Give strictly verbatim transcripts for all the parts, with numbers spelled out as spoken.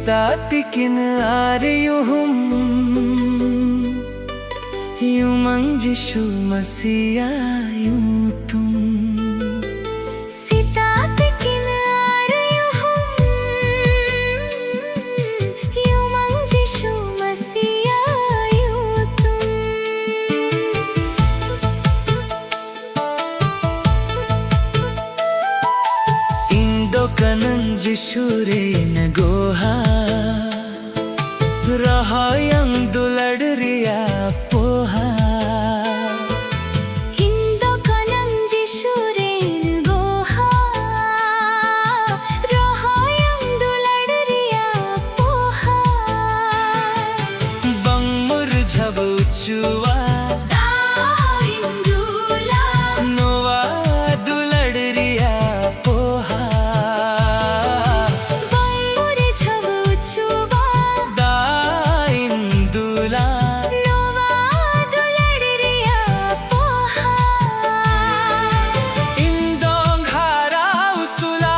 ᱛᱟᱛᱤᱠᱤᱱ ᱟᱨ ᱭᱩᱦᱩᱢ, ᱭᱩᱢᱟᱝ ᱡᱤᱥᱩ ᱢᱟᱥᱤᱭᱟ ᱭᱩᱛᱩᱢ᱾ ᱥᱮᱛᱟᱜ ᱛᱤᱠᱤᱱ ᱟᱨ ᱭᱩᱦᱩᱢ, ᱭᱩᱢᱟᱝ ᱡᱤᱥᱩ ᱢᱟᱥᱤᱭᱟ ᱭᱩᱛᱩᱢ᱾ ᱤᱧ ᱫᱚ ᱠᱟᱹᱱᱟᱹᱧ ᱡᱤᱥᱩ ᱨᱮᱱ ᱜᱚᱦᱟ, ᱨᱚᱦᱚᱭᱟᱝ ᱫᱩᱞᱟᱹᱲ ᱨᱮᱭᱟᱜ ᱯᱚᱦᱟ᱾ ᱤᱧ ᱫᱚ ᱠᱟᱹᱱᱟᱹᱧ ᱡᱤᱥᱩ ᱨᱮᱱ ᱜᱚᱦᱟ, ᱨᱚᱦᱚᱭᱟᱝ ᱫᱩᱞᱟᱹᱲ ᱨᱮᱭᱟᱜ ᱯᱚᱦᱟ᱾ ᱵᱟᱝ ᱢᱩᱨᱡᱷᱟᱣ ᱦᱚᱪᱚᱣᱟ᱾ ᱫᱟᱣ ᱤᱧ ᱫᱩᱞᱟ᱾ ᱱᱚᱣᱟ ᱫᱩᱞᱟᱹᱲ ᱨᱮᱭᱟᱜ ᱯᱚᱦᱟ᱾ ᱵᱟᱝ ᱢᱩᱨᱡᱷᱟᱣ ᱦᱚᱪᱚᱣᱟ᱾ ᱫᱟᱣ ᱤᱧ ᱫᱩᱞᱟ᱾ ᱱᱚᱣᱟ ᱫᱩᱞᱟᱹᱲ ᱨᱮᱭᱟᱜ ᱯᱚᱦᱟ᱾ ᱤᱧ ᱫᱚ ᱦᱟᱨᱟ ᱩᱥᱩᱞᱟ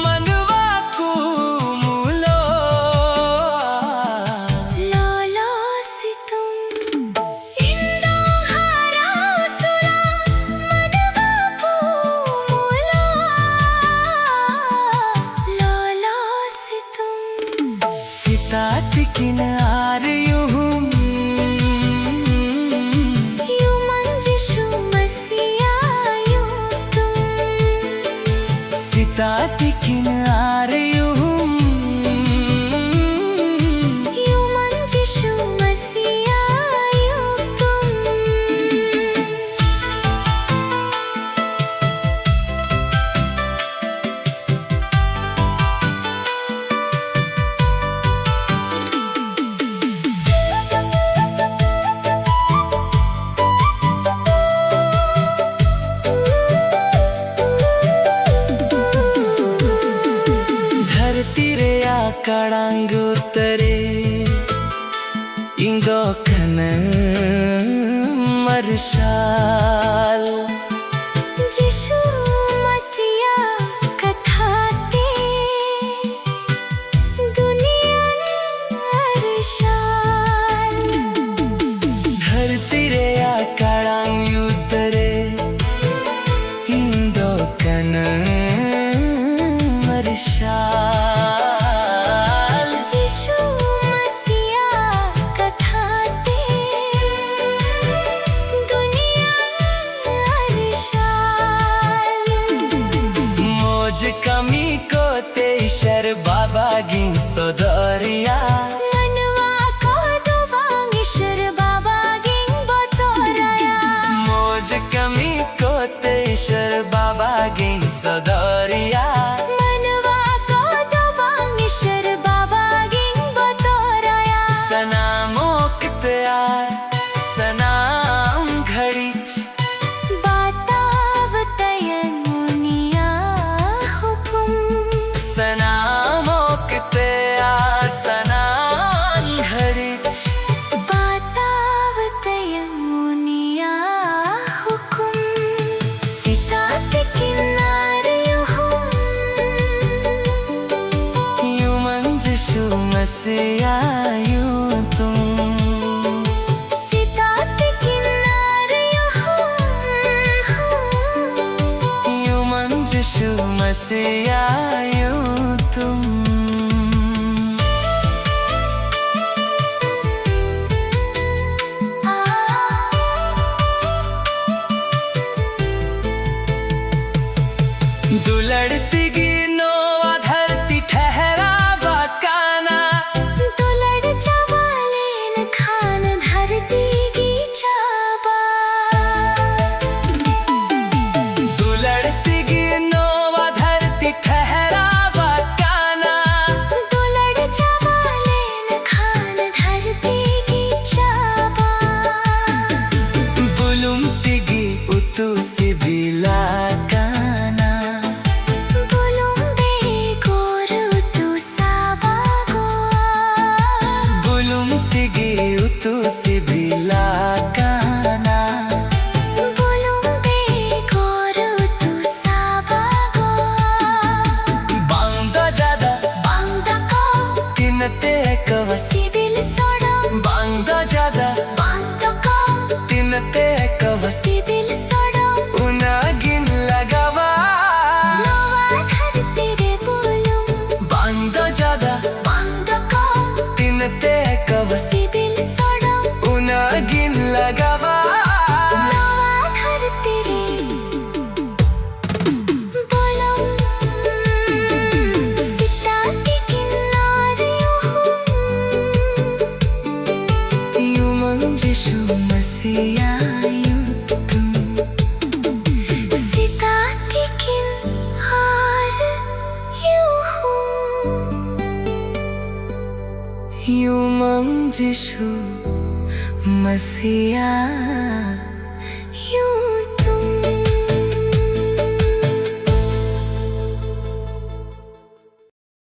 ᱢᱟᱱᱣᱟ ᱠᱩᱢᱩᱞᱚ᱾ ᱞᱚᱞᱚ ᱥᱤᱛᱩᱝ᱾ ᱤᱧ ᱫᱚ ᱦᱟᱨᱟ ᱩᱥᱩᱞᱟ ᱢᱟᱱᱣᱟ ᱠᱩᱢᱩᱞᱚ᱾ ᱞᱚᱞᱚ ᱥᱤᱛᱩᱝ᱾ ᱥᱮᱛᱟᱜ ᱛᱤᱠᱤᱱ ᱟᱨ ᱭᱩᱦᱩᱢ᱾ ᱭᱩᱢᱟᱝ ᱡᱤᱥᱩ ᱢᱟᱥᱤᱭᱟ ᱭᱩᱛᱩᱢ᱾ ᱥᱮᱛᱟᱜ ᱛᱤᱠᱤᱱ ᱟᱨ ᱭᱩᱦᱩᱢ᱾ ᱭᱩᱢᱟᱝ ᱡᱤᱥᱩ ᱢᱟᱥᱤᱭᱟ ᱭᱩᱛᱩᱢ᱾ ᱫᱷᱟᱹᱨᱛᱤ ᱨᱮᱭᱟᱜ ᱠᱟᱲᱟᱝ ᱩᱛᱟᱹᱨᱮ ᱤᱧ ᱫᱚ ᱠᱟᱹᱱᱟᱹᱧ ᱢᱟᱨᱥᱟᱞ᱾ ᱡᱤᱥᱩ ᱢᱟᱥᱤᱭᱟ ᱠᱟᱛᱷᱟ ᱛᱮ ᱫᱩᱱᱤᱭᱟᱹ ᱫᱷᱟᱹᱨᱛᱤ ᱨᱮᱭᱟᱜ ᱠᱟᱲᱟᱝ ᱧᱩᱛ ᱨᱮ ᱤᱧ ᱫᱚ ᱠᱟᱹᱱᱟᱹᱧ ᱢᱟᱨᱥᱟᱞ᱾ ᱡᱤᱥᱩ ᱢᱟᱥᱤᱭᱟ ᱠᱟᱛᱷᱟ ᱛᱮ ᱫᱩᱱᱤᱭᱟ ᱟᱨᱥᱟᱞ᱾ ᱢᱚᱡᱽ ᱠᱟᱹᱢᱤ ᱠᱚᱛᱮ ᱤᱥᱚᱨ ᱵᱟᱵᱟ ᱜᱤᱧ ᱥᱚᱫᱚᱨᱤᱭᱟ᱾ ᱢᱟᱱᱣᱟ ᱠᱚ ᱫᱚ ᱵᱟᱝ ᱤᱥᱚᱨ ᱵᱟᱵᱟ ᱜᱤᱧ ᱵᱚᱛᱚᱨᱟᱭᱟ᱾ ᱢᱚᱡᱽ ᱠᱟᱹᱢᱤ ᱠᱚᱛᱮ ᱤᱥᱚᱨ ᱵᱟᱵᱟ ᱜᱤᱧ ᱥᱚᱫᱚᱨᱤᱭᱟ᱾ ᱢᱟᱱᱣᱟ ᱠᱚ ᱫᱚ ᱵᱟᱝ ᱤᱥᱚᱨ ᱵᱟᱵᱟ ᱜᱤᱧ ᱵᱚᱛᱚᱨᱟᱭᱟ᱾ ᱥᱟᱱᱟᱢ ᱚᱠᱛᱮ ᱟᱨ ᱥᱟᱱᱟᱢ ᱜᱷᱟᱹᱲᱤᱡ ᱵᱟᱛᱟᱣ ᱛᱟᱭᱟᱧ ᱩᱱᱤᱭᱟᱜ ᱦᱩᱠᱩᱢ᱾ ᱥᱟᱱᱟᱢ ᱚᱠᱛᱮ ᱟᱨ ᱥᱟᱱᱟᱢ ᱜᱷᱟᱹᱲᱤᱡ ᱵᱟᱛᱟᱣ ᱛᱟᱭᱟᱧ ᱩᱱᱤᱭᱟᱜ ᱦᱩᱠᱩᱢ᱾ ᱥᱮᱛᱟᱜ ᱛᱤᱠᱤᱱ ᱟᱨ ᱧᱩᱦᱩᱢ ᱧᱩᱢᱟᱹᱧ ᱡᱤᱥᱩ ᱢᱟᱥᱤᱭᱟ ᱧᱩᱛᱩᱢ᱾ ᱥᱮᱛᱟᱜ ᱛᱤᱠᱤᱱ ᱟᱨ ᱧᱩᱦᱩᱢ ᱧᱩᱢᱟᱹᱧ ᱡᱤᱥᱩ ᱢᱟᱥᱤᱭᱟ ᱧᱩᱛᱩᱢ᱾ ᱫᱩᱞᱟᱹᱲ ᱛᱮᱜᱮ ᱱᱚᱣᱟ ᱫᱷᱟᱹᱨᱛᱤ ᱴᱷᱮᱦᱨᱟᱣ ᱟᱠᱟᱱᱟ᱾ ᱫᱩᱞᱟᱹᱲ ᱪᱟᱵᱟ ᱞᱮᱱᱠᱷᱟᱱ ᱫᱷᱟᱹᱨᱛᱤ ᱜᱮ ᱪᱟᱵᱟ᱾ ᱫᱩᱞᱟᱹᱲ ᱛᱮᱜᱮ ᱱᱚᱣᱟ ᱫᱷᱟᱹᱨᱛᱤ ᱴᱷᱮᱦᱨᱟᱣ ᱡᱤᱥᱩ ᱢᱟᱹᱥᱤᱭᱟ ᱧᱩᱛᱩᱢ, ᱥᱮᱛᱟᱜ ᱛᱤᱠᱤᱱ ᱟᱨ ᱧᱩᱦᱩᱢ᱾ ᱧᱩᱢᱟᱢ ᱡᱤᱥᱩ ᱢᱟᱹᱥᱤᱭᱟ᱾